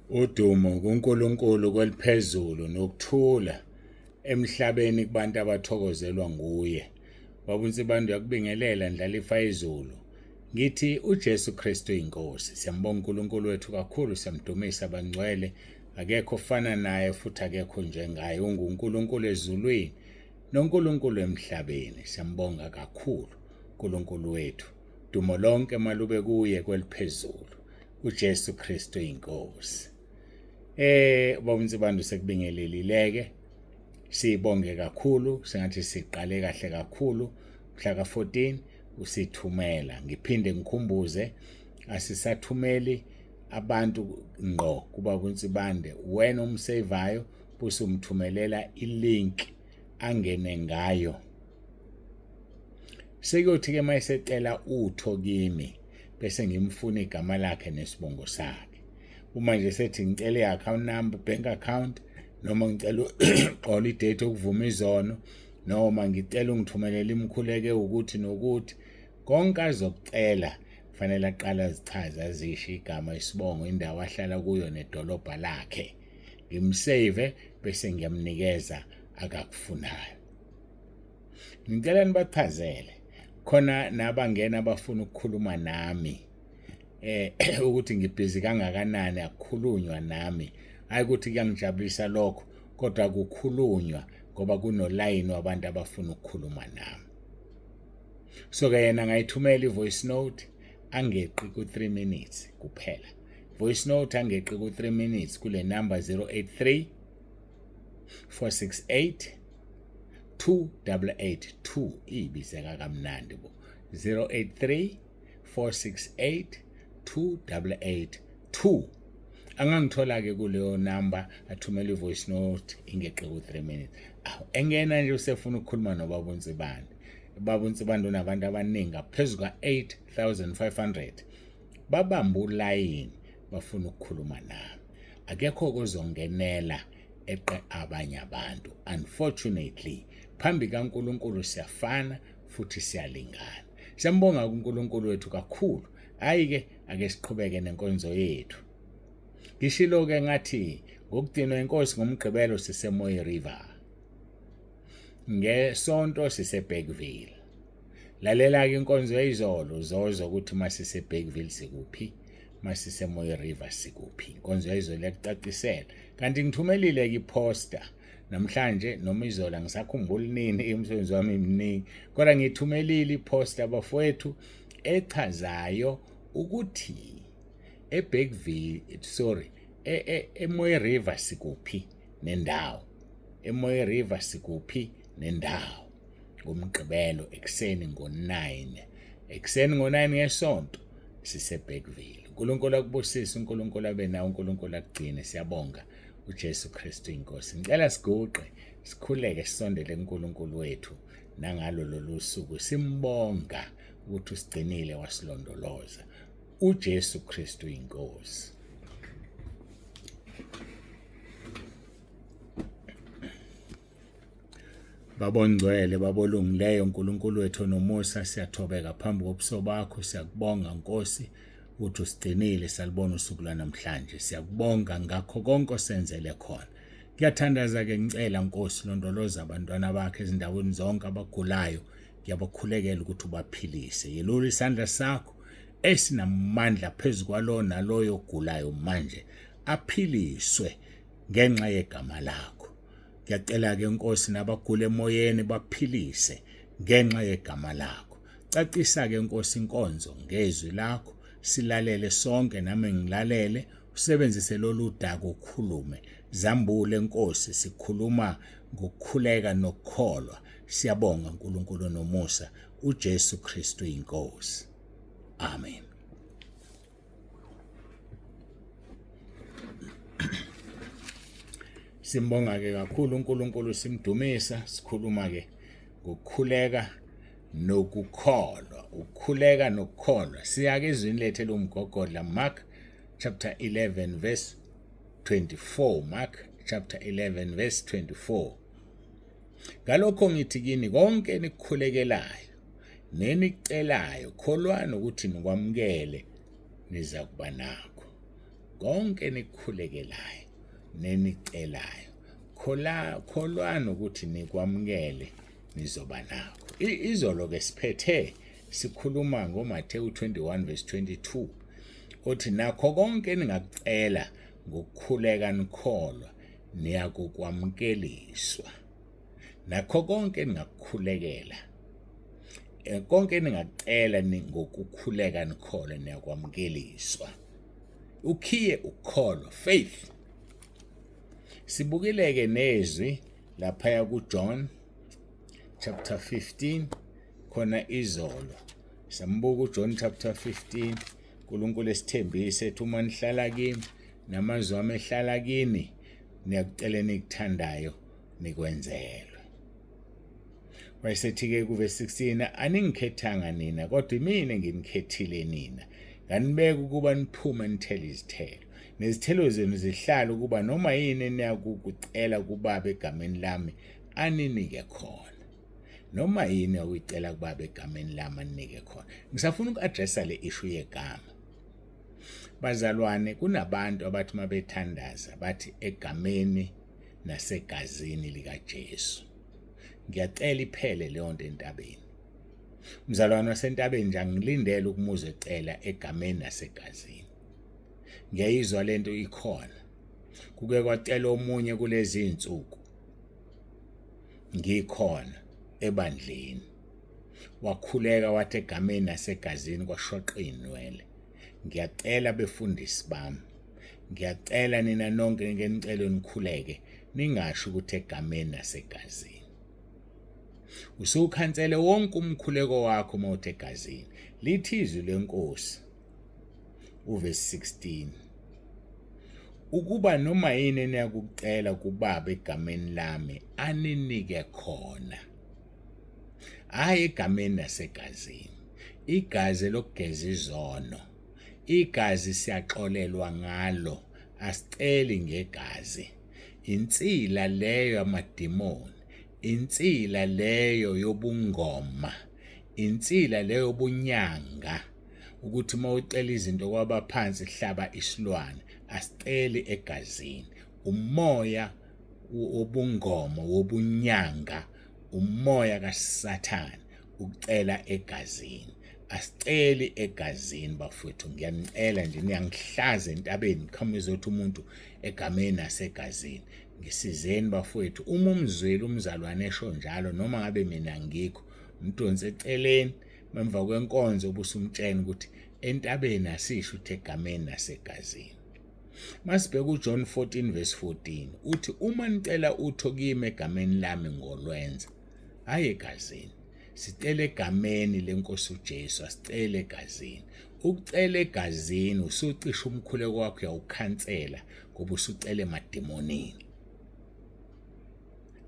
Udumo kuNkulunkulu kweliphezulu nokuthula emhlabeni kubantu abathokozelwa nguye. Baba uNsibande uyakubingelela ndlalifa izulu. Ngithi uJesu Kristu inkosi. Siyambonga uNkulunkulu wethu kakhulu, siyamdumisa abangcwele. Akekho ofana naye futhi akekho njengaye. UnguNkulunkulu ezulwini noNkulunkulu emhlabeni. Siyambonga kakhulu uNkulunkulu wethu. Dumo lonke malube kuye kweliphezulu. uJesu Kristu inkosi. Baba uNsibande sekubingelelileke. Sibonge kakhulu, sengathi siqale kahle kakhulu mhla ka-14 usithumela. Ngiphinde ngikhumbuze asisathumeli abantu ngqo kuba kuNsibande, wena umsevayo busumthumelela ilink angene ngayo. Sekuyothi-ke uma esecela utho kimi bese ngimfuna igama lakhe nesibongo sakhe. Uma nje sethi ngicela i-account number, bank account, noma ngicela uxolo idate yokuvuma izono, noma ngicela ungithumelele imikhuleko ewukuthi nokuthi, konke azokucela kufanele aqale azichaze, azisho igama, isibongo, indawo ahlala kuyo nedolobha lakhe. Ngimsave bese ngiyamnikeza akakufunayo. Ngicela nibachazele khona nabangena abafuna ukukhuluma nami ukuthi ngibhizi kangakanani, akukhulunywa nami. Hayi ukuthi kuyangijabulisa lokho, kodwa kukhulunywa ngoba kunolayini wabantu abafuna ukukhuluma nami. So ke yena ngayithumela i-voice note angeqi ku-3 minutes kuphela. Voice note angeqi ku-3 minutes kule number 083 468 2882, ibizeka kamnandi bo, 083 468 2882. Angangithola ke kuleyo number, athumele i-voice note ingeqe ku-3 minutes. Awu, engena nje usefuna ukukhuluma nobaba uNsibande. Ubaba uNsibande unabantu abaningi ngaphezu ka-8500 babamba ulayini bafuna ukukhuluma nami. Akekho kozongenela eqe abanye abantu. Unfortunately, phambi kaNkulunkulu siyafana futhi siyalingana. Siyambonga uNkulunkulu wethu kakhulu. Hayi-ke, ake siqhubeke nenkonzo yethu. Ngishilo-ke ngathi ngokugcinwa inkosi ngoMgqibelo siseMooi River, ngeSonto siseBergville. Lalela-ke inkonzo yayizolo, uzozwa ukuthi uma siseBergville sikuphi, uma siseMooi River sikuphi. Inkonzo yayizolo iyakucacisela. Kanti ngithumelile-ke iphosta namhlanje noma izolo, angisakhumbuli nini, umsebenzi wami mningi, kodwa ngithumelile iphosta bafowethu echazayo ukuthi eBergville, sorry, eMooi River sikuphi nendawo, eMooi River sikuphi nendawo ngoMgqibelo ekuseni ngo-9, ekuseni ngo-9 ngeSonto siseBergville. uNkulunkulu akubusise, uNkulunkulu abe nawe, uNkulunkulu akugcine. Siyabonga uJesu Kristu inkosi. Ngicela siguqe sikhuleke sisondele kuNkulunkulu wethu nangalo lolu suku, simbonga ukuthi usigcinile wasilondoloza. uJesu Kristu inkosi. Babongcwele, babolungileyo, uNkulunkulu wethu onomusa, siyathobeka phambi kobuso bakho, siyakubonga Nkosi ukuthi usigcinile salibona usuku lwanamhlanje. Siyakubonga ngakho konke osenzele khona. Ngiyathandaza-ke, ngicela Nkosi, londoloza abantwana bakho ezindaweni zonke abagulayo, ngiyabakhulekela ukuthi ubaphilise. Yelula isandla sakho esinamandla phezu kwalowo naloyo ogulayo manje, aphiliswe ngenxa yegama lakho. Ngiyacela-ke Nkosi, nabagula emoyeni baphilise ngenxa yegama lakho. Cacisa-ke Nkosi inkonzo ngezwi lakho, silalele sonke, nami ngilalele, usebenzise lolu daka ukhulume. Zambule Nkosi, sikhuluma ngokukhuleka nokukholwa. Siyabonga uNkulunkulu nomusa, uJesu Kristu inkosi. Amen. Simbonga ke kakhulu uNkulunkulu, simdumisa, sikhuluma ke ngokukhuleka nokukholwa, ukukhuleka nokukholwa. Siya ke ezwini lethu elumgogodla, Mark chapter 11 verse 24, Mark chapter 11 verse 24. Ngalokho ngithi kini, konke enikukhulekelayo nenikucelayo, kholwani ukuthi nikwamukele, niza kuba nakho. Konke enikhulekelayo nenicelayo, kholwani ukuthi nikwamukele, nizoba nakho. Izolo ke siphethe sikhuluma ngoMathewu 21 verse 22 othi nakho konke eningakucela ngokukhuleka nikholwa niyakukwamukeliswa. Nakho konke eningakukhulekela, konke eningakucela ngokukhuleka nikholwa niyakwamukeliswa. Ukhiye ukukholwa, faith. Sibukile-ke nezwi laphaya kuJohn chapter 15 khona izolo. Sambuka uJohn chapter 15, uNkulunkulu esithembise ethi uma nihlala kimi namazwi ami ehlala kini, niyakucela enikuthandayo nikwenzelwe. Wayesethi-ke kuvesi 16, aningikhethanga nina, kodwa imina enginikhethile nina, nganibeka ukuba niphume nithele izithelo, nezithelo zenu zihlale, ukuba noma yini eniyakukucela kuBaba egameni lami aninike khona. Noma yini okuyicela kuBaba egameni lami aninike khona. Ngisafuna uku-addressa le issue yegama. Bazalwane, kunabantu abathi uma bethandaza bathi egameni nasegazini likaJesu. Ngiyacela iphele leyo nto entabeni. Mzalwane wasentabeni nje angilindele ukumuzwa ecela egameni nasegazini. Ngiyayizwa lento ikhona. Kuke kwacela omunye kulezi zinsuku ngikhona ebandleni. Wakhuleka wathi egameni nasegazini, kwashoqa inwele. Ngiyacela befundisi bami, ngiyacela nina nonke ngike nicele nikhuleke, ningasho ukuthi egameni nasegazini. Usukhansele wonke umkhuleko wakho uma uthi egazini. Lithi izwi lenkosi uvesi 16, ukuba noma yini eniyakucela kuBaba egameni lami aninike khona. Hhayi egameni nasegazini. Igazi lokugeza izono, igazi siyaxolelwa ngalo, asiceli ngegazi. Insila leyo yamadimoni, insila leyo yobungoma, insila leyo yobunyanga, ukuthi uma ucela izinto kwabaphansi hlaba isilwane. Asiceli egazini. Umoya wobungoma, wobunyanga, umoya kaSathane ukucela egazini. Asiceli egazini bafowethu, ngiyanicela nje, niyangihlaza entabeni qhamuka izothi umuntu egameni nasegazini. Ngisizeni bafowethu, uma umzwile umzalwane esho njalo, noma ngabe mina ngikho, mdonse eceleni emva kwenkonzo ubusumtshela ukuthi entabeni asisho ukuthi egameni nasegazini. Masibheka uJohn 14 verse 14, uthi uma nicela utho kimi egameni lami ngolwenza, hhayi egazini. Sicela egameni lenkosi uJesu, asicele egazini. Ukucela egazini usucisha umkhuleko wakho, uyawukhansela ngoba usucela emadimonini.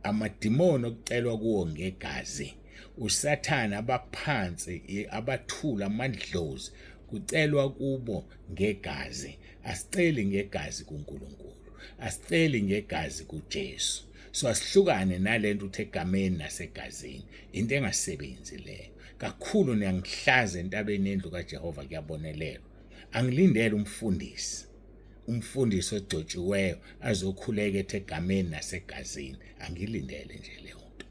Amadimoni okucelwa kuwo ngegazi, uSathane, abaphansi, abathula, amadlozi, kucelwa kubo ngegazi. Asiceli ngegazi kuNkulunkulu, asiceli ngegazi kuJesu. So asihlukane nalento uthi egameni nasegazini, into engasebenzi leyo kakhulu. Niyangihlaza entabeni yendlu kaJehova, kuyabonelelwa. Angilindele umfundisi ogcotshiweyo azokhuleka ethi egameni nasegazini, angilindele nje leyo nto.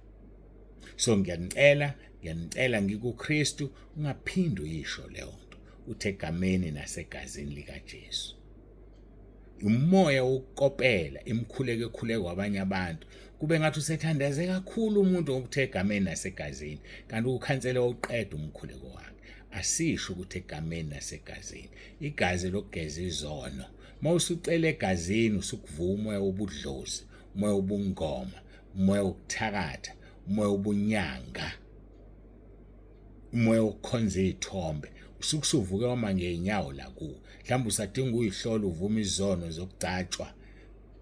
So ngiyanicela, ngiyanicela ngikuKristu, ungaphindi uyisho leyo nto uthi egameni nasegazini likaJesu. Umoya wokukopela imikhuleko ekhulekwa abanye abantu, kube ngathi usethandaze kakhulu umuntu ngokuthe egameni nasegazini, kanti ukukhansela uqeda umkhuleko wakhe. Asisho ukuthi egameni nasegazini, igazi lokugeza izono. Uma usucela egazini usukuvuma umoya wobudlozi, umoya wobungoma, umoya wokuthakatha, umoya wobunyanga, umoya wokukhonza iy'thombe. Usuke usuvuke wama ngey'nyawo la kuwo. Mhlawumbe usadinga uyihlola, uvume izono zokugcatshwa,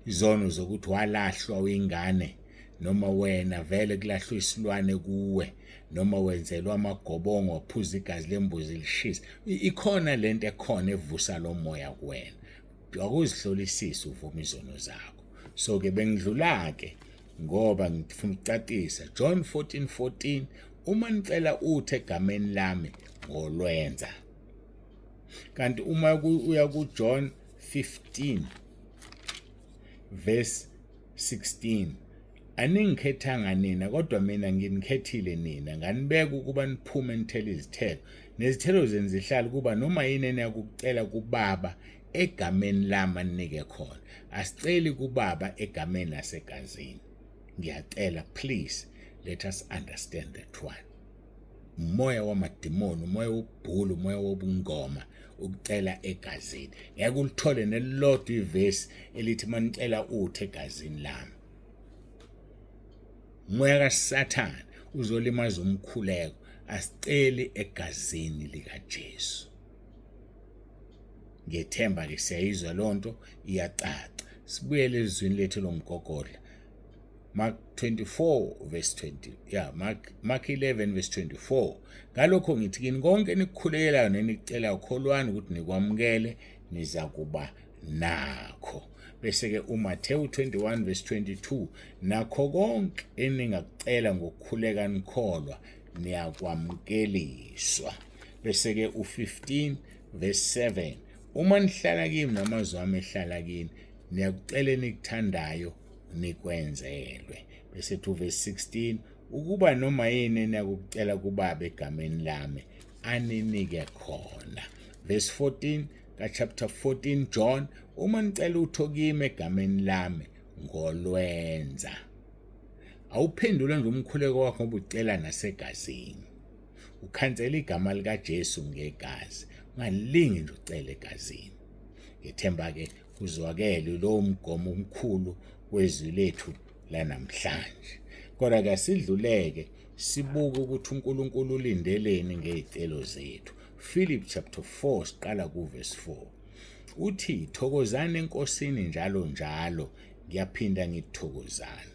izono zokuthi walahlwa uyingane, noma wena vele kulahlwa isilwane kuwe, noma wenzelwa amagobongo waphuza igazi lembuzi lishisa. Ikhona lento ekhona evusa lo moya kuwena. Akuzihlolisise uvume izono zakho. So-ke bengidlula-ke ngoba ngifuna ukucacisa John 14:14, uma nicela uthe egameni lami ngolwenza. Kanti uma uya kuJohn 15 verse 16 Aningikhethanga nina kodwa mina nginikhethile nina nganibeka ukuba niphume nithele izithelo nezithelo zenu zihlale kuba noma yini eniyakucela kubaba egameni lami aninike khona. Asiceli kubaba egameni nasegazini. Ngiyacela please let us understand that one. Umoya wamadimoni, umoya wokubhula, umoya wobungoma ukucela egazini. Ngeke ulithole nelilodwa ivesi elithi manicela uthe egazini lami. Umoya kaSathane uzolimaza umkhuleko. Asiceli egazini likaJesu. Ngiyethemba ke siyayizwa lonto iyacaca. Sibuyele ezwini lethu lomgogodla. Mark 24 verse 20 yeah Mark 11 verse 24 ngalokho ngithi kini konke enikukhulekelayo nenikucelayo kholwani ukuthi nikwamukele niza kuba nakho bese ke uMathewu 21 verse 22 nakho konke eningakucela ngokukhuleka nikholwa niyakwamukeliswa bese ke u15 verse 7 uma nihlala kimi namazwi ami ehlala kini niyakucela enikuthandayo nikwenzelwe bese 2 verse 16 ukuba noma yini eniyakucela kubaba egameni lami aninike khona verse 14 ka-chapter 14 John uma nicela utho kimi egameni lami ngolwenza awuphendule nje umkhuleko wakho ngoba ucela nasegazini ukhansela igama likaJesu ngegazi ungalingi nje ucele egazini ngethemba ke kuzwakele lowo mgomo omkhulu wezwi lethu lanamhlanje kodwa ke asidluleke sibuke ukuthi uNkulunkulu ulindeleni ngezicelo zethu Philip chapter 4 siqala ku verse 4 uthi thokozani enkosini njalo njalo ngiyaphinda ngithokozani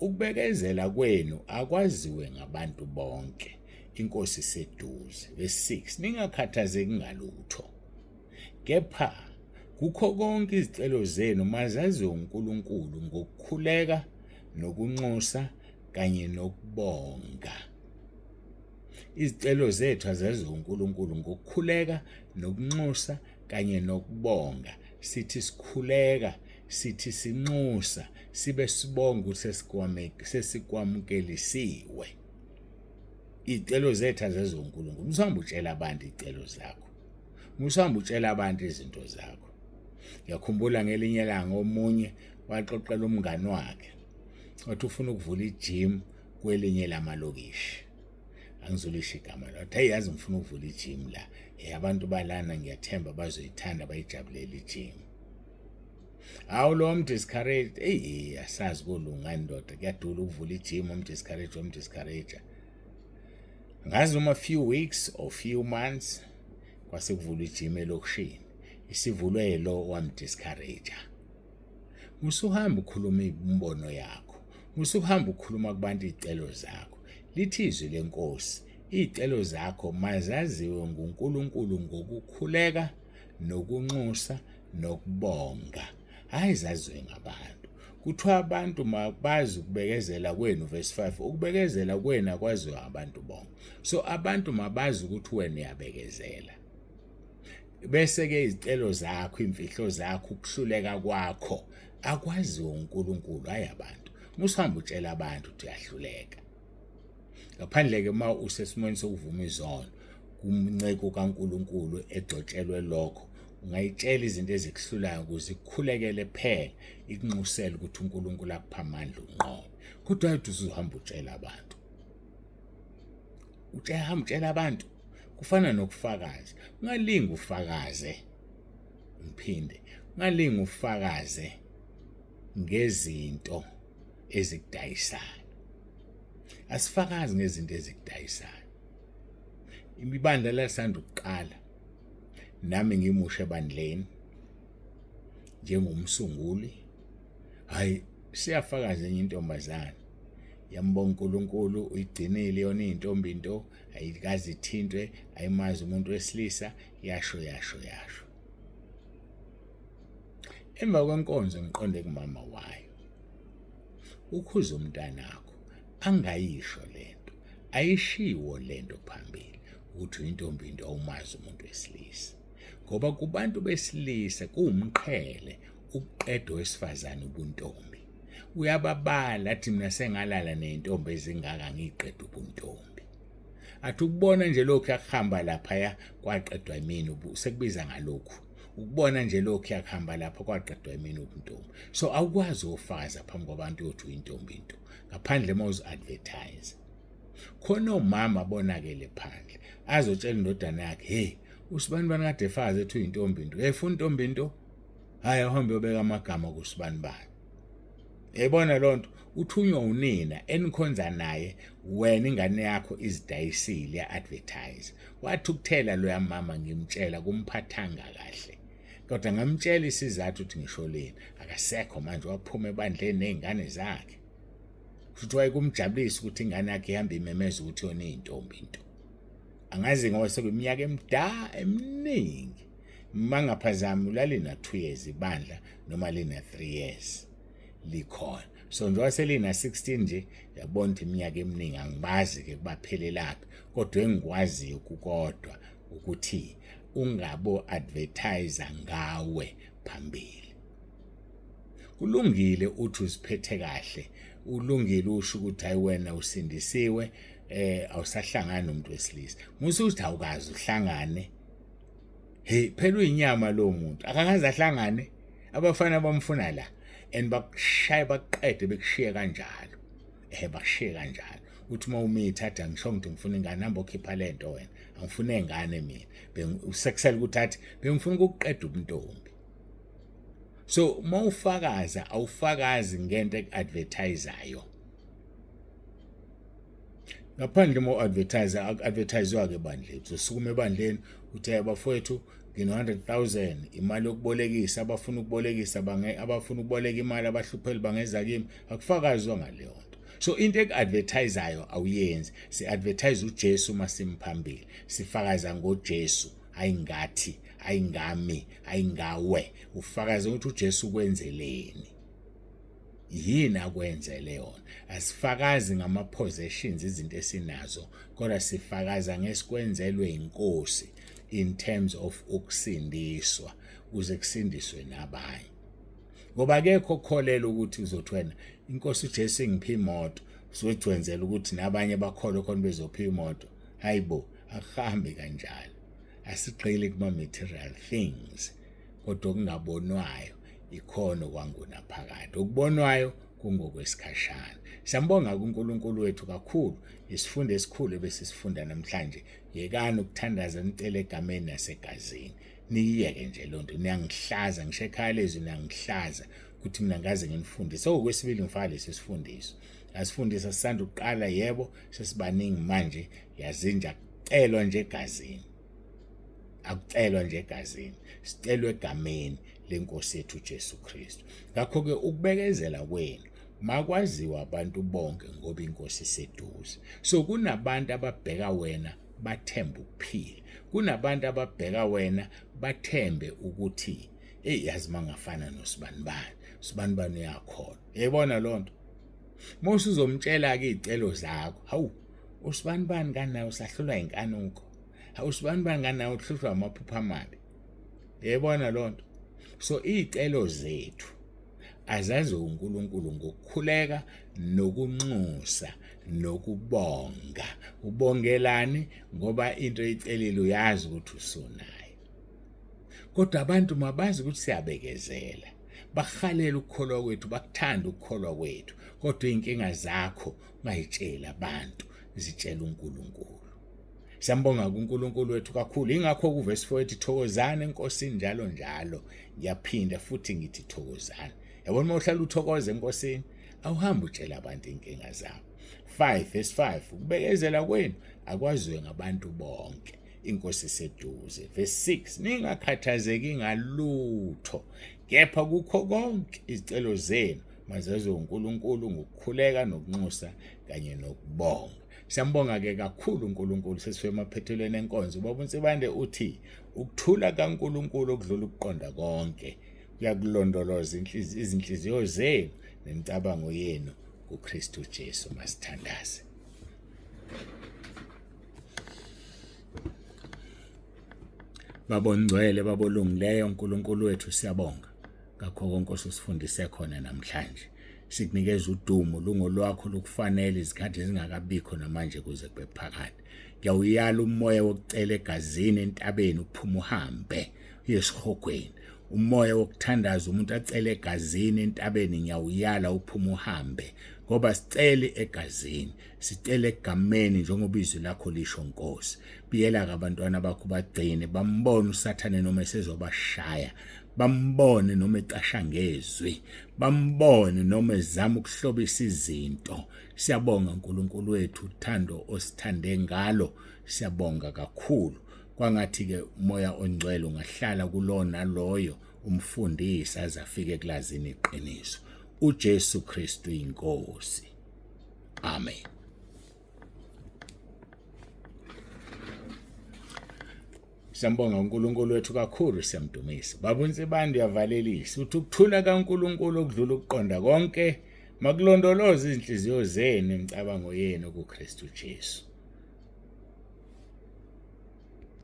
ukubekezela kwenu akwaziwe ngabantu bonke inkosi iseduze verse 6 ningakhathazeki ngalutho Kepha kukho konke izicelo zenu mazaziwe uNkulunkulu ngokukhuleka nokunxusa kanye nokubonga. Izicelo zethu azaziwe uNkulunkulu ngokukhuleka nokunxusa kanye nokubonga. Sithi sikhuleka, sithi sinxusa, sibe sibonga ukuthi sesikwamukelisiwe. Izicelo zethu azaziwe uNkulunkulu. Usihamba utshela abantu izicelo zakho. Musuhamba utshela abantu izinto zakho. Ngiyakhumbula ngelinye ilanga omunye waxoxela umngani wakhe wathi ufuna ukuvula ijim kwelinye lamalokishi. Angizulisho igama lawo. Hey yazi ngifuna ukuvula ijim la. Hey abantu balana ngiyathemba bazoyithanda bayijabulela ijim. Hawu lo mdiscourage eyi asazi kolunga ndoda kuyadula ukuvula ijim umdiscourage umdiscourage. Ngazi noma few weeks or few months kwase kuvulwa ijim elokishini isivulwe lo wamdiscourage musuhamba ukhuluma imbono yakho musuhamba ukhuluma kubantu izicelo zakho lithi izwi lenkosi izicelo zakho mazaziwe nguNkulunkulu ngokukhuleka nokunxusa nokubonga hayi zaziwe ngabantu kuthiwa abantu mabazi ukubekezela kwenu verse 5 ukubekezela kwenu akwaziwa abantu bonke so abantu mabazi ukuthi wena uyabekezela bese ke izicelo zakho imfihlo zakho ukuhluleka kwakho akwaziwe uNkulunkulu hayi abantu musihamba utshela abantu ukuthi uyahluleka ngaphandle ke uma usesimweni sokuvuma izono kumnceko kaNkulunkulu egcotshelwe lokho ungayitshela izinto ezikuhlulayo ukuze ikukhulekele phela ikunxusele ukuthi uNkulunkulu akupha amandla unqobe kodwa uthi usuhamba utshela abantu utshela hamba utshela abantu kufana nokufakaza ungalingi ufakaze ngiphinde ungalingi ufakaze ngezinto ezikudayisayo asifakazi ngezinto ezikudayisayo ibandla lalisanda ukuqala nami ngimusha ebandleni njengomsunguli hayi siyafakaza enye intombazane yambonga uNkulunkulu uyigcinile yona intombi into ayikaze ithintwe ayimazi umuntu wesilisa yasho yasho yasho emva kwenkonzo ngiqonde kumama wayo ukhuza umntanakho angayisho lento ayishiwo lento phambili ukuthi uyintombi into awumazi umuntu wesilisa. Ngoba kubantu besilisa kuwumqhele ukuqeda owesifazane ubuntombi. Uyababala athi mina sengalala nezintombi ezingaka ngiqeda ubuntombi. Athi ukubona nje lokhu yakuhamba laphaya kwaqedwa yimina sekubiza ngalokhu. Ukubona nje lokhu yakuhamba lapha kwaqedwa yimina ubuntombi. So awukwazi ufakaza phambi kwabantu uyothi uyintombi into ngaphandle uma uzi-advertise. Khona omama bonakele phandle azotshela indodana yakhe, hey, usibanibani kade efazi ethi uyintombi into. Uyayifuna intombi into? Hhayi, awuhambe uyobeka amagama kusibanibani. Yayibona loo nto, uthunywa unina enikhonza naye wena ingane yakho izidayisile ya-advertise. Wathukuthela loya mama ngimtshela kumphathanga kahle. Kodwa ngamtshela isizathu ukuthi ngisho leni. Akasekho manje waphuma ebandleni ney'ngane zakhe. Futhi wayekumjabulisa ukuthi ingane yakhe ihambe imemeza ukuthi yona iyintombi into. Angazi ngoba sekuyiminyaka emidala eminingi. Mangaphazami ulalina 2 years ibandla noma lina 3 years likhona. So njengoba selina 16 nje yabona ukuthi iminyaka eminingi angibazi ke kubaphelelaphi kodwa engikwaziyo kukodwa ukuthi ungabo advertiser ngawe phambili. Kulungile uthi uziphethe kahle, ulungile usho ukuthi hayi wena usindisiwe awusahlangani nomuntu wesilisa. Musa ukuthi awukazi uhlangane. Hey phela uyinyama lo muntu akakaze ahlangane abafana bamfuna la and bakushaya baqede bekushiye kanjalo. Bakushiye kanjalo. Uthi uma umitha athi angisho ngithi ngifuna ingane hamba okhipha lento wena angifune ingane mina. Bengisekusela ukuthi athi bengifuna ukuqeda ubuntombi. So uma ufakaza awufakazi ngento eku-advertisayo. Ngaphandle uma u-advertise aku-advertise-wa ke ebandleni. Uzosukuma ebandleni uthi hey bafowethu ngino-100,000 imali yokubolekisa abafuna ukubolekisa abafuna ukuboleka imali abahlupheli bangeza kimi akufakazwa ngaleyo nto. So into eku-advertisayo awuyenzi. Si-advertise uJesu uma simphambili. Sifakaza ngoJesu hayi ngathi hayi ngami hayi ngawe. Ufakaza ukuthi uJesu ukwenzeleni. Yini akwenzele yona. Asifakazi ngama possessions izinto esinazo kodwa sifakaza ngesikwenzelwe inkosi in terms of ukusindiswa ukuze kusindiswe nabanye. Ngoba akekho okholelwa ukuthi uzothi wena inkosi uJesu ingiphe imoto uzothi ukuthi nabanye bakholwe khona bezophiwa imoto. Hayibo, akuhambi kanjalo. Asigxili kuma material things kodwa okungabonwayo ikhona kwangunaphakade. Okubonwayo kungokwesikhashana. Siyambonga kuNkulunkulu wethu kakhulu isifundo esikhulu ebesisifunda namhlanje. Yekani ukuthandaza nicele egameni nasegazini. Niyiyeke nje lonto niyangihlaza ngisho ekhaya lezwi niyangihlaza ukuthi mina ngaze nginifundise. Okwesibili ngifaka lesi sifundiso. Asifundisa sisanda ukuqala yebo sesibaningi manje yazinja kucelwa nje egazini. Akucelwa nje egazini, sicelwe egameni lenkosi yethu uJesu Kristu. Ngakho ke ukubekezela kwenu makwaziwa abantu bonke ngoba inkosi iseduze. So kunabantu ababheka wena bathembe ukuphila. Kunabantu ababheka wena bathembe ukuthi hey yazi mangafana nosibanibani. Sibanibani uyakhona. Uyayibona lonto? Mose uzomtshela ke izicelo zakho. Hawu usibanibani kanawe usahlulwa inkanuko. Hawu usibanibani kanawe uhlushwa amaphupho amabi. Uyayibona lonto? So izicelo zethu azazi uNkulunkulu ngokukhuleka nokunxusa nokubonga. Ubongelani ngoba into oyicelile uyazi ukuthi usunayo. Kodwa abantu mabazi ukuthi siyabekezela. Bakuhalela ukukholwa kwethu, bakuthanda ukukholwa kwethu. Kodwa iy'nkinga zakho ungayitsheli abantu, zitshela uNkulunkulu. Siyambonga kuNkulunkulu wethu kakhulu. Ingakho kuvesi 4 ethi thokozani eNkosini njalo njalo. Ngiyaphinda futhi ngithi thokozani. Yabona uma uhlala uthokoza eNkosini, awuhambi utshela abantu inkinga zabo. 5 verse 5 ukubekezela kwenu akwaziwe ngabantu bonke. Inkosi iseduze. Verse 6 ningakhathazeki ngalutho kepha kukho konke izicelo zenu mazaziwe uNkulunkulu ngokukhuleka nokunxusa kanye nokubonga. Siyambonga ke kakhulu uNkulunkulu sesifike emaphethelweni enkonzo. Ubaba uNsibande uthi ukuthula kaNkulunkulu okudlula ukuqonda konke kuyakulondoloza izinhliziyo zenu nemicabango yenu kuKristu Jesu. Masithandaze. Baba ongcwele, Baba olungileyo, uNkulunkulu wethu siyabonga ngakho konke osifundise khona namhlanje. Sikunikeza udumo lungolwakho lukufanele izikhathi zingakabikho namanje kuze kube phakade. Ngiyawuyala umoya wokucela egazini entabeni uphume uhambe uye esihogweni. Umoya wokuthandaza umuntu acele egazini entabeni ngiyawuyala uphume uhambe ngoba sicele egazini sicele egameni njengoba izwi lakho lisho Nkosi. Biyela-ke abantwana bakho bagcine bambone uSathane noma esezobashaya, bambone noma ecasha ngezwi, bambone noma ezama ukuhlobisa izinto. Siyabonga uNkulunkulu wethu uthando osithande ngalo, siyabonga kakhulu. Kwangathi-ke umoya ongcwele ungahlala kulowo naloyo umfundisi aze afike kulazini iqiniso. uJesu Kristu inkosi. Amen. Siyambonga uNkulunkulu wethu kakhulu siyamdumisa. Baba uNsibande uyavalelisa uthi ukuthula kaNkulunkulu okudlula ukuqonda konke makulondoloze izinhliziyo zenu imicabango yenu kuKristu Jesu.